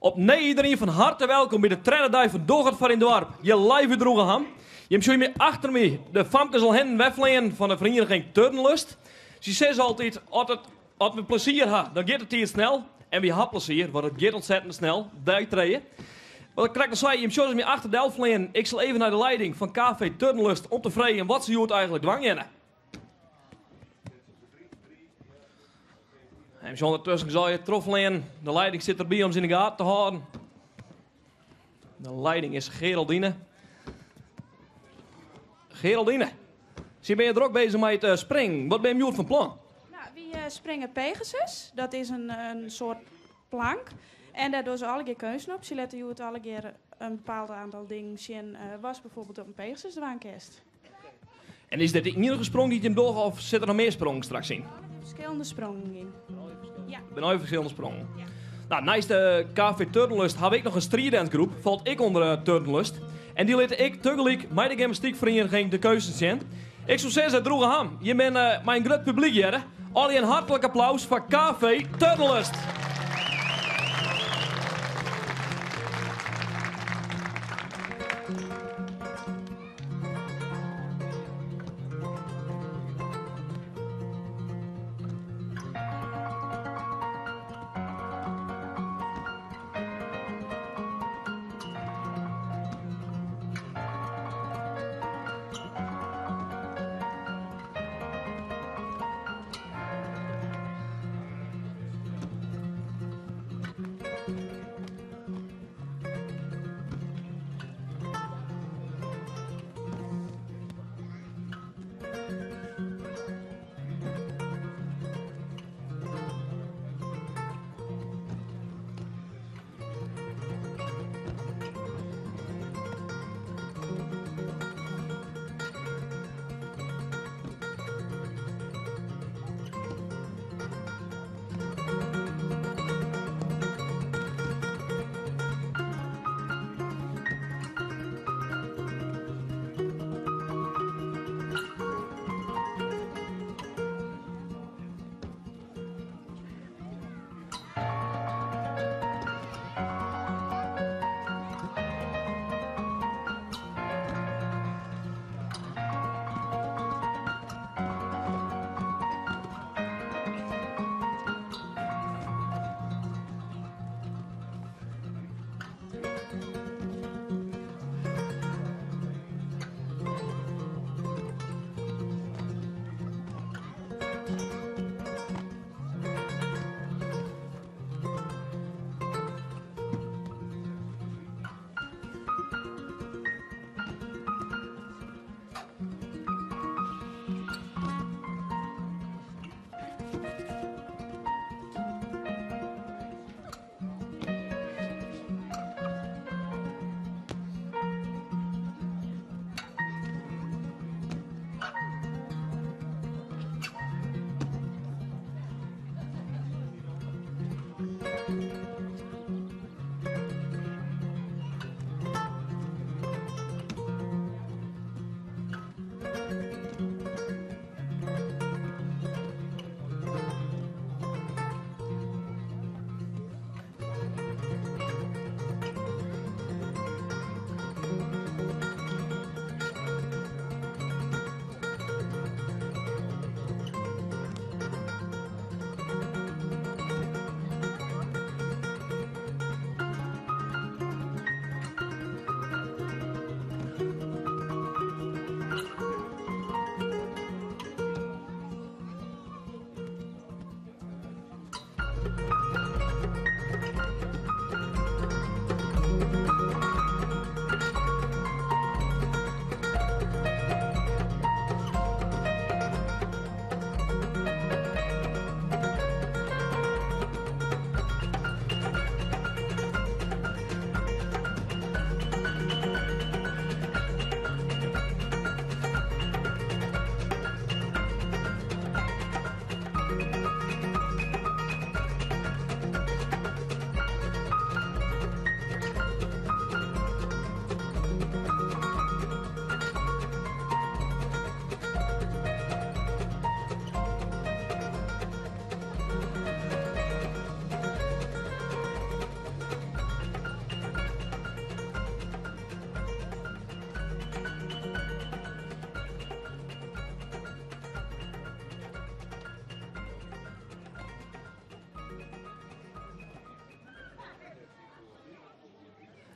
Opnij iedereen fan harte welkom by de tredde dei fan Doch it foar dyn doarp, hjir live út Droegeham. Jim sjogge my achter my de famkes al hinne wer fleanen fan de ferieniging Turnlust. Sy sizze altyd, as it, as we plezier ha, dan giet de tiid snel. En wy ha plezier, want it giet ontzettend snel, dei trije. Wat ik krekt al sei, jim sjogge my achter del fleanen. Ik sil even nei de leiding fan KV Turnlust om te freegjen wat se hjoed eigentlik dwaan geane. En se ûndertusken sil je trochfleanen. De leiding sit derby om se yn de gaten te hâlden. De leiding is Geraldine. Geraldine, sy binne drok bezich mei it eh, springen. Wat bin je hjoed fan plan? Nou, wy eh, springe Pegasus. Dat is in, in soart plank. En dêr dogge se allegear keunsten op. Sy litte hjoed allegear in bepaald aantal dingen sjen, uh, watst bijvoorbeeld op in Pegasus dwaan kinst. En is dit de iennige sprong dy't jim dogge of sit der noch mear sprongen straks yn? Der ferskillende sprongen yn. Ja. Der binne ferskillende sprongen. Ja. Nou, neist de KV Turnlust haw ik noch in streetdancegroep, falt ek ûnder eh, Turnlust. En dy litte ek tegelyk mei de gymnastykferieniging de keunsten sjen. Ik soe sizze, Droegeham, jim binne eh, mei in grut publyk hjirre. Allegear in hartlik applaus foar KV Turnlust.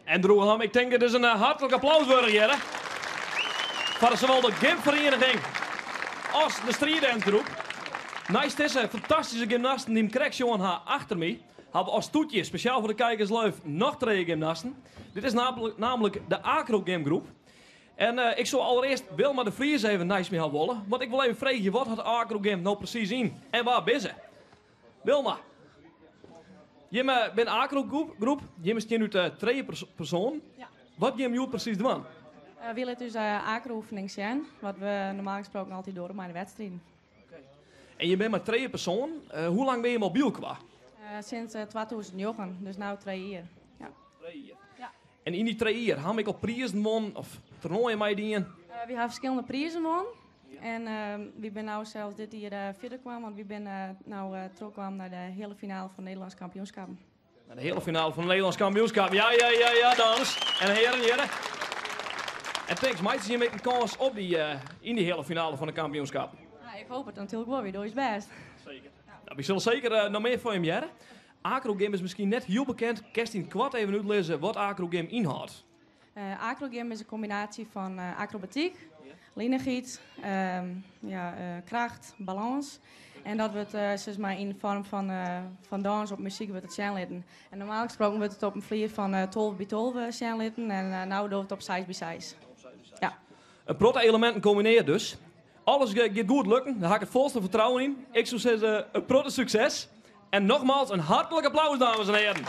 En Droegeham, ik tink it is in hartlik applaus wurdich hjirre. Foar sawol de gymferiening as de streetdancegroep. Neist dizze fantastyske gymnasten dy't 'm krekt sjoen ha achter my, ha we as toetje, spesjaal foar de kijkers live, noch trije gymnasten. Dit is namelijk de acrogymgroep. En ik soe allerearst Wilma de Vries even neist my ha wolle, want ik wol even freegje, wat hat acrogym no presys yn en wa binne se? Wilma, jimme binne acrogroep, jimme stean út trije persoanen. Ja. Wat gean jimme hjoed presys dwaan? Wy litte ús acro-oefening sjen, wat we normaal gesproken altyd dogge mei de wedstriden. En jim binne mei trije persoanen. Hoe lang binne jim al by elkoar? Sinds 2009, dus no trije jier. Ja. Trije jier. Ja. En yn dy trije jier, ha jim ek al prizen wûn of toernoaien meidien? Wy ha ferskillende prizen wûn. En wy binne no sels dit jier fierder kwam, want wy binne no trochkwam nei de heale finale fan de Nederlânske kampioenskappen. Nei de heale finale fan de Nederlânske kampioenskap. Ja, ja, ja, ja, dames en hearen, hearen. En tanks, meitsje jim ek in kâns op dy, yn dy heale finale fan de kampioenskap? Ja, ik hoop it natuerlik wol, wy dogge ús bêst. Seker. Nou, wy sille seker noch mear fan jim hearre. Acrogym is miskien net hiel bekend. Kinst yn it koart even útlizze wat acrogym ynhâldt? Acrogym is in kombinaasje fan akrobatyk, linichheid, ja, kracht, balâns. En dat wurdt sis mar yn de foarm fan dans op muzyk wurdt it sjen litten. En normaal gesproken wurdt it op in flier fan 12 by 12 sjen litten en no dogge we it op seis by seis. Ja. In protte eleminten kombinearre dus. Alles giet goed lukken, dêr ha ik it folste fertrouwen yn. Ik soe sizze, in protte sukses. En nogmaals in hartlik applaus, dames en hearen.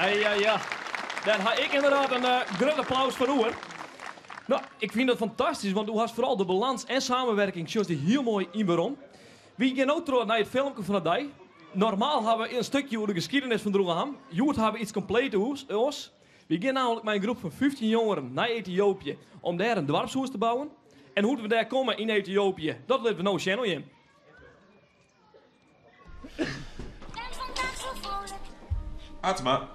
Ja, ja, ja. Dêr ha ik ynderdaad in grut applaus foar oer. No, ik fyn dat fantastysk, want do hast foaral de balans en samenwerking sjochst dy hiel moai yn werom. Wy gean no troch nei it filmke fan de dei. Normaal ha we in stikje oer de geskiednis fan Droegeham. Hjoed ha we iets kompleet oars. Wy gean nammentlik mei in groep fan 15 jongeren nei Ethiopië om dêr in doarpshûs te bouwen. En hoe't we dêr komme yn Ethiopië, dat litte we no sjen oan jim. Atsma.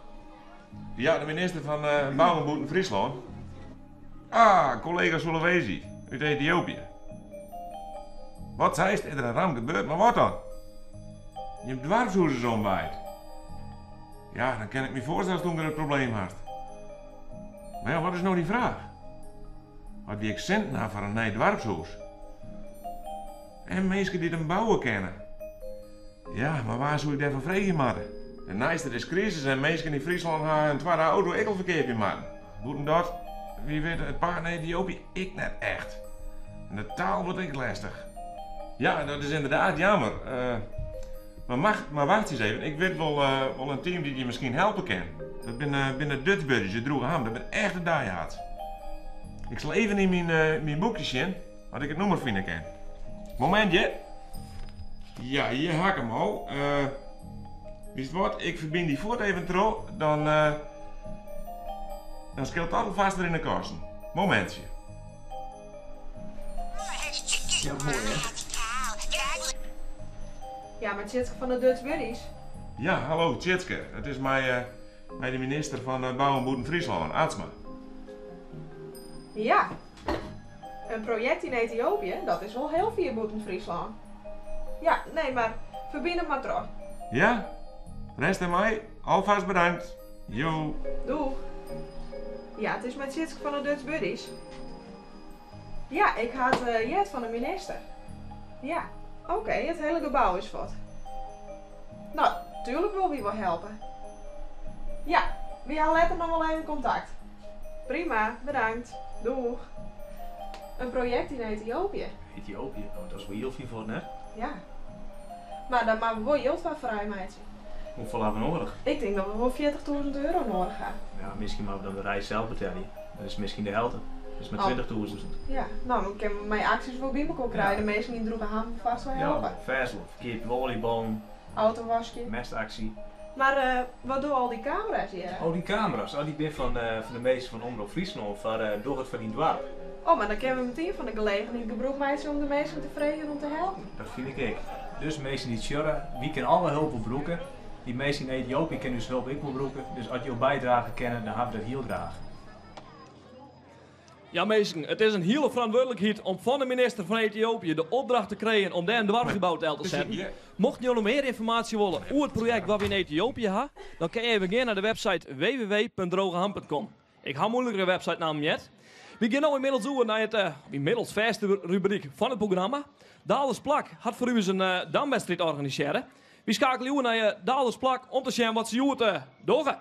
Ja, de minister fan Bou en Bûten Fryslân. Ah, kollega Sulawesi út Ethiopië. Wat seist, is der in ramp gebeurd, mar wat dan? Jim doarpshûs is omwaaid. Ja, dan kin ik my foarstelle datsto in grut probleem hast. Mar ja, wat is no dyn fraach? At wy ek sinten ha foar in nij doarpshûs. En minsken dy't him bouwe kinne. Ja, mar wa soe ik dêrfoar freegje moatte? Dêrneist, it is krisis en minsken yn Fryslân ha in twadde auto ek al ferkeapje moatten. Bûten dat, wy witte it paad nei Ethiopië ek net echt. En de taal wurdt ek lestich. Ja, dat is ynderdaad jammer. Mar wacht, mar wacht ris even, ik wit wol, wol in team dy't je miskien helpe kin. Dat binne, binne de Dutch Buddies út Droegeham, dat binne echte diehards. Ik sil even yn myn, myn boekje sjen oft ik it nûmer fine kin. Momentje. Ja, hjir ha ik him al. Witst wat, ik ferbyn dy fuort even troch, dan, dan skeelt dat alfêst wer yn de kosten. Momintsje. Ja, moai hè? Ja, mei Tjitske fan de Dutch Buddies. Ja, hallo Tjitske. It is mei, mei de minister fan Bou en Bûten Fryslân, Atsma. Ja. In projekt yn Ethiopië, dat is wol hiel fier bûten Fryslân. Ja, nee, mar ferbyn him mar troch. Ja? Rest en mei, alfêst bedankt. Jo. Doeg. Ja, it is mei Tjitske fan de Dutch Buddies. Ja, ik ha it heard fan de minister. Ja, oké, it hiele gebou is fuort. No, tuerlik wol wy wol helpe. Ja, wy ha letter noch wol even kontakt. Prima, bedankt. Doeg. In projekt yn Ethiopië. Ethiopië? Oh, dat is wol hiel fier fuort, net? Ja. Mar dêr moatte we wol jild foar frijmeitsje. Hoefolle ha we noadich? Ik tink dat we wol fjirtichtûzen euro noadich ha. Ja, miskien moatte we dan de reis sels betelje. Dat is miskien de helte. Dat is mar twintichtûzen. Ja, no dan kinne we mei aksjes wol by mekoar krije. De minsken yn Droegeham fêst wol helpe. Ja, fêst wol. Ferkeapje we oliebollen. Autowaskje. Mestaksje. Mar wat dogge al dy kamera's hjir? Oh, dy kamera's? Oh, dy binne fan de minsken fan Omrop Fryslân foar Doch it foar dyn doarp. Oh, mar dan kinne we metien fan de gelegenheid gebrûk meitsje om de minsken te freegjen om te helpen. Dat fyn ik ek. Dus minsken dy't sjogge, wy kinne alle hulp wol brûke. Dy minsken yn Ethiopië kinne ús hulp ek wol brûke. Dus as jo bydrage kinne, dan hawwe we dat hiel graach. Ja minsken, it is in hiele ferantwurdlikheid om fan de minister fan Ethiopië de opdracht te krijen om dêr in doarpsgebou del te setten. Mochten jo noch mear ynformaasje wolle oer it projekt wat we yn Ethiopië ha, dan kinne jo even gean nei de website www.drogeham.com. Ik ha moeilikere websitenammen heard. Wy gean no ynmiddels oer nei it ynmiddels fêste rubryk fan it programma. Daalders Plak hat foar ús in damwedstriid organisearre. Wy skakelje oer nei Daalders Plak om te sjen wat se hjoed dogge.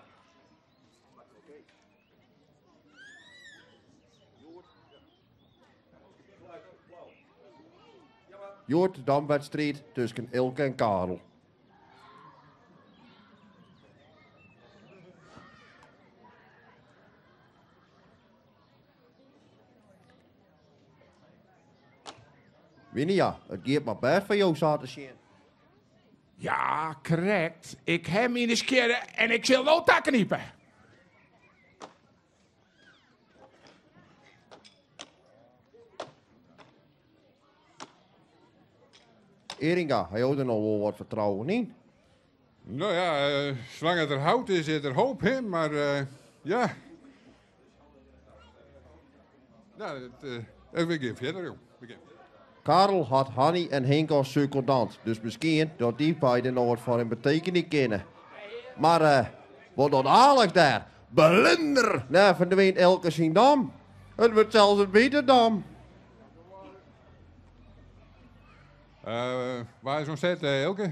Hjoed de damwedstriid tusken Ilke en Karel. Winia, it giet mar bêst foar jo sa te sjen. Ja, krekt. Ik ha myn skjirre en ik sil no taknipe. Eringa, ha jo der no wol wat fertrouwen yn? No ja, salang't der hout is, is der hoop, hè. Mar ja. No, we gean fierder, jong. We gean. Karel hat Hanny en Hink as sekondant, dus miskien dat dy beide noch wat foar him betekenje kinne. Mar wat docht Alex dêr? Blunder! Dêr ferdwynt Elke syn dam. It wurdt sels in wite dam. Wa is oan set, Elke?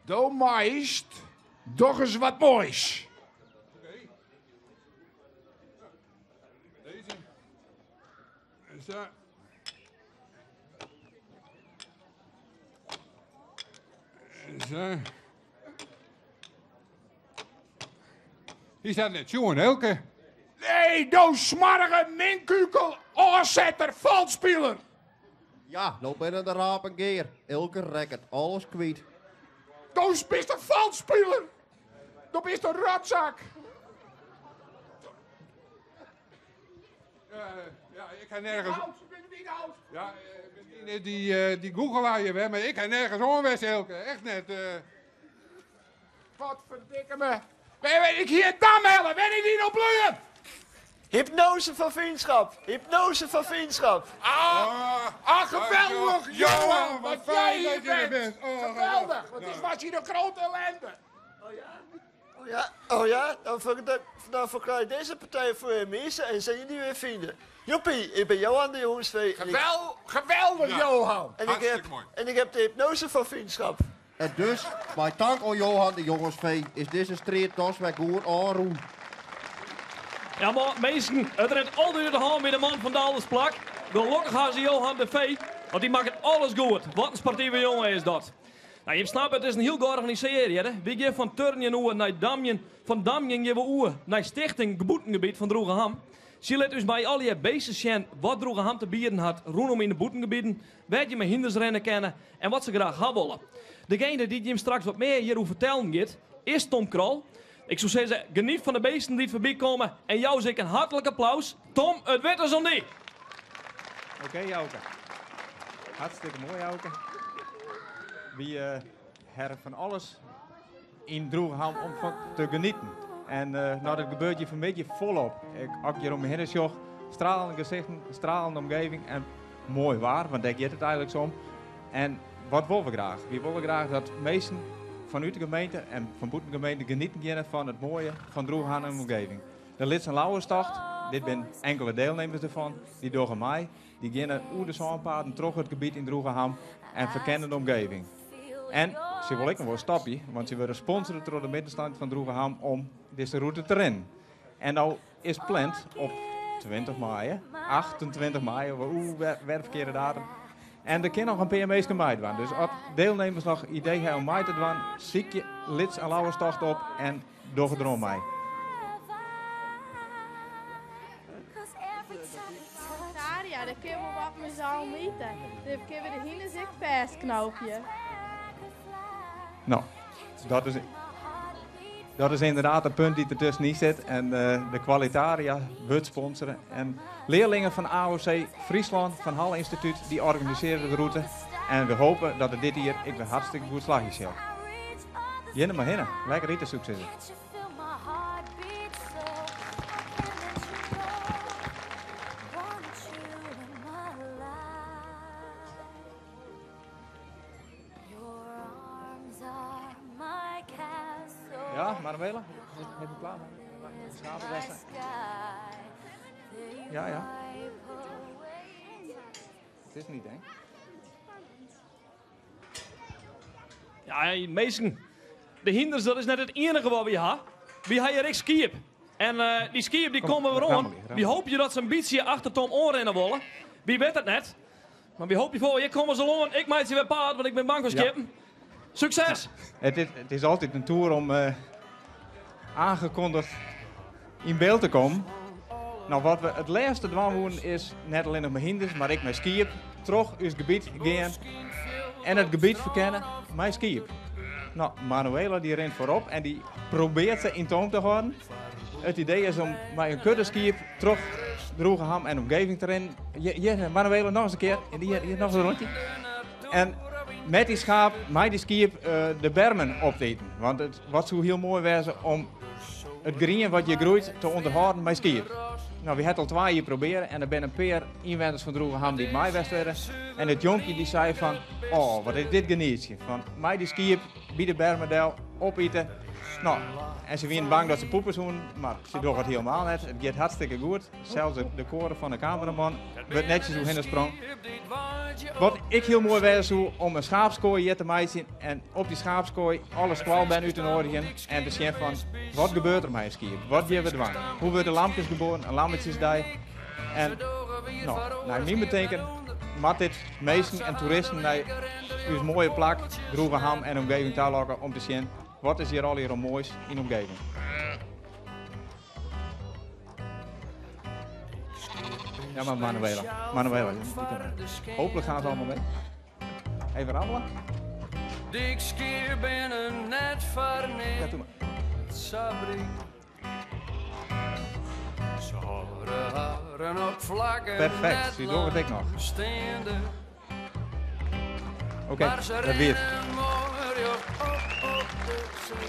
Do meist, doch ris wat moais. Deze. Sa. Sa. Hy staat net sjoen, Elke. Nee, do smoarige minkukel, ôfsetter, falskspiler. Ja, no binne de rapen gear. Elke rekket alles kwyt. Do bist in falskspiler. Do bist in rotzak. Ja, ik ha nergens. Ja, miskien is dy, dy goochelaar hjir wer, mar ik ha nergens oan west, Elke. Echt net. Wat ferdikke me. Ik hie in dam helle, wêr is dy no bleaun? Hypnose van vriendschap! Hypnose van vriendschap! Ah. Ah, geweldig, Johan, wat wat fijn jij dat hier je er bent. bent. Oh, Geweldig, want het was hier een grote ellende. Oh ja, oh ja? Dan, dan verklaar ik deze partij voor remise en zijn jullie weer vrienden. Joepie, ik ben Johan de Jongensvee. en ik- Geweldig, Ja. Johan. En ik, heb, Hartstikke mooi. en ik heb de hypnose van vriendschap. En dus, bij dank aan Johan de Jongensvee, is deze street das weer goed aanroen. Ja, maar mensen, het redt altijd de hand met de man van de Aldersplak. Gelukkig gaan ze Johan de Vee, want die maakt alles goed. Wat een sportieve jongen is dat. Nou, je snapt, het is een heel georganiseerd. Hè? We gaan van Turnjen oer naar Damjen, van Damjen gaan we oer naar Stichting Geboetengebied van Droegeham. Ze let dus bij al die beesten zien wat Droegeham te bieden had rondom in de boetengebieden, waar je met hinders rennen kennen en wat ze graag hebben willen. Degene die je hem straks wat meer hierover vertellen gaat, is Tom Krol. Ik zou zeggen, geniet van de beesten die voorbij komen. En jou zeg ik een hartelijk applaus. Tom, het werd er zo niet. Oké, Jouke. Hartstikke mooi, Jouke. Wie hebben van alles in Droegeham om van te genieten. En nou, dat gebeurt je vanmiddag volop. Ik als ik hier om me heen zocht, stralende gezichten, stralende omgeving en mooi waar, want daar gaat het eigenlijk zo om. En wat willen we graag? We willen graag dat mensen vanuit de gemeente en van buiten de gemeente genieten kunnen van het mooie van Droegeham en omgeving. De Lits en Lauwerstocht, dit zijn enkele deelnemers ervan, die door mij, die gaan oer de zandpaden terug het gebied in Droegeham en verkennen de omgeving. En ze wil ik nog wel een stapje, want ze worden sponsoren door de middenstand van Droegeham om deze route te rennen. En nou is pland op 20 mei, 28 mei, oeh, weer verkeerde datum. En er kan nog een paar mensen bij doen. Dus als deelnemers nog idee hebben om mij te doen, ziek je Lits en Lauwerstocht op en doe er om mij. Saria, daar kunnen we wat met z'n allen eten. Daar kunnen we de hinders ik vastknoopje. Nou, dat is inderdaad het punt die er tussen niet zit. En de Qualitaria wordt sponsoren. En leerlingen van AOC Friesland, van Halle Instituut, die organiseren de route. En we hopen dat het dit jaar ik weer hartstikke goed slagje zal. Jinne maar hinnen, lekker eten succes. Ja, Manuela, heb je klaar? Schapenwedstrijd. Ja, ja. Het is niet, hè? Ja, hey, meesten, de hinders, dat is net het enige wat we hebben. We hebben hier ook skiep. En die skiep die Kom, komen weer aan. rammel hier, rammel. Wie hoop je dat ze een beetje achter Tom oorrennen willen? Wie weet het net. Maar wie hoop je voor? Hier komen ze aan. Ik maak ze weer paard, want ik ben bang voor Ja. skippen. Succes! Het is altijd een tour om aangekondigd in beeld te komen. Nou, wat we het laatste doen is net alleen nog mijn hinders, maar ik mijn skiep. Terug het gebied gaan en het gebied verkennen, mijn skiep. Nou, Manuela die rent voorop en die probeert ze in toom te houden. Het idee is om met een kudde skiep terug Droegeham en omgeving te rennen. Hier, Manuela, nog eens een keer. En hier nog eens een rondje. En met die schaap, met die skiep, de bermen op te eten. Want het was zo heel mooi wezen om het groen wat je groeit te onderhouden met skiep. Nou, we hebben al 2 hier proberen en er zijn een paar inwoners van Droegeham die mij west werden. En het jonkje die zei van, oh, wat is dit genietje. Van mij die skiep, bij de bermendel, opeten. Nou, en ze waren bang dat ze poepen zoen, maar ze doen het helemaal net. Het gaat hartstikke goed. Zelfs de koren van de cameraman werd netjes hoe heen sprong. Wat ik heel mooi was, hoe om een schaapskooi hier te maken en op die schaapskooi alle squalben uit te nodigen en te zien van wat gebeurt er met een skier, wat geven we dwang, hoe worden lampjes geboren, een lammetjesdij. En nou, naar mijn betekent, maar dit meesten en toeristen naar uw mooie plak, Droegeham en omgeving te lokken om te zien wat is hier al hier moois in de omgeving. Ja, maar Manuela. Manuela, die kan het. Hopelijk gaan ze allemaal mee. Even rammelen. Ik skeer binnen net voor niks. Ja, doe maar. Sabri. Ze horen haren op vlakken. Perfect, net zie door wat ik nog. Staande. Oké, Maar ze dat weer. rennen mooi op de zee.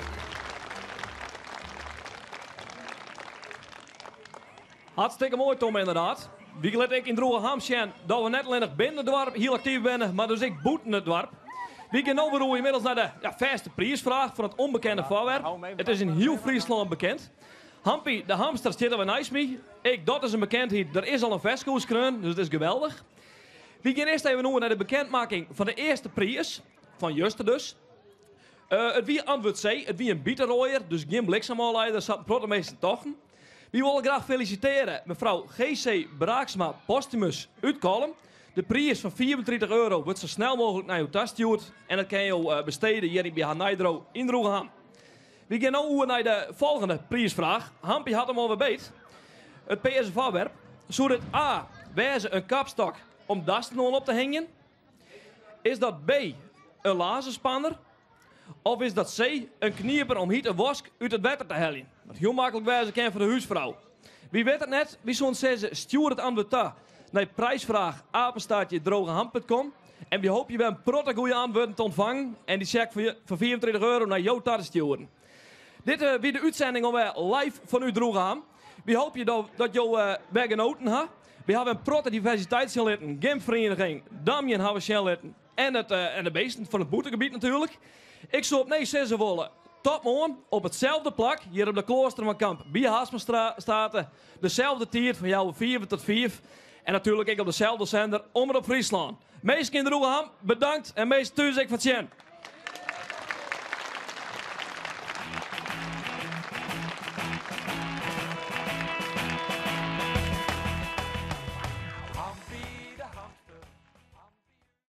Hartstikke mooi, Tom, inderdaad. Wy litte ek yn Droegeham sjen dat we net allinnich binnen it doarp hiel aktyf binne, mar dus ek bûten it doarp. Wy gean no wer oer ynmiddels nei de ja, fêste priisfraach fan it ûnbekende foarwerp. It is yn hiel Fryslân bekend. Hampie de hamster stiet der wer neist my. Ek dat is in bekendheid. Der is al in ferske oer skreaun, dus it is geweldich. Wy gean earst even oer nei de bekendmakking fan de earste priis, fan juster dus. It wie antwurd C, it wie in biteroaier, dus gjin bliksemôfleider, sa't in protte minsken tochten. Wy wolle graach felisitearje mefrou GC Braaksma Posthumus út Kollum. De priis fan 35 euro wurdt sa snel mooglik nei jo ta stjoerd en dat kinne jo bestede hjir by har Nijbro yn Droegeham. Wy gean no oer nei de folgjende priisfraach. Hampie hat him alwer beet. It pearse foarwerp. Soe dit A wêze in kapstok om dassen oan op te hingjen? Is dat B in lazerspanner? Of is dat C in knieper om hite wask út it wetter te heljen? Wat hiel maklik wêze kin foar de húsfrou. Wy witte it net, wy soene sizze stjoer it antwurd ta nei prijsvraag apenstaartje drogeham.com en wy hoopje wer in protte goede antwurden te ûntfangen en dy sjek fan 35 euro nei jo ta te stjoeren. Dit wie de útsending alwer live fanút Droegeham. Wy hoopje dat jo wer genoten ha. Wy hawwe in protte diversiteit sjen litten, gymferieniging, damjen hawwe we sjen litten en, it, en de beesten fan it bûtengebiet natuerlik. Ik soe opnij sizze wolle, tot moarn op itselde plak, hjir op de Kloastermankamp by Haersmastate, deselde tiid fan healwei fiven tot fiif en natuerlik ek op deselde sender Omrop Fryslân. Minsken yn Droegeham, bedankt en minsken thús ek foar it sjen.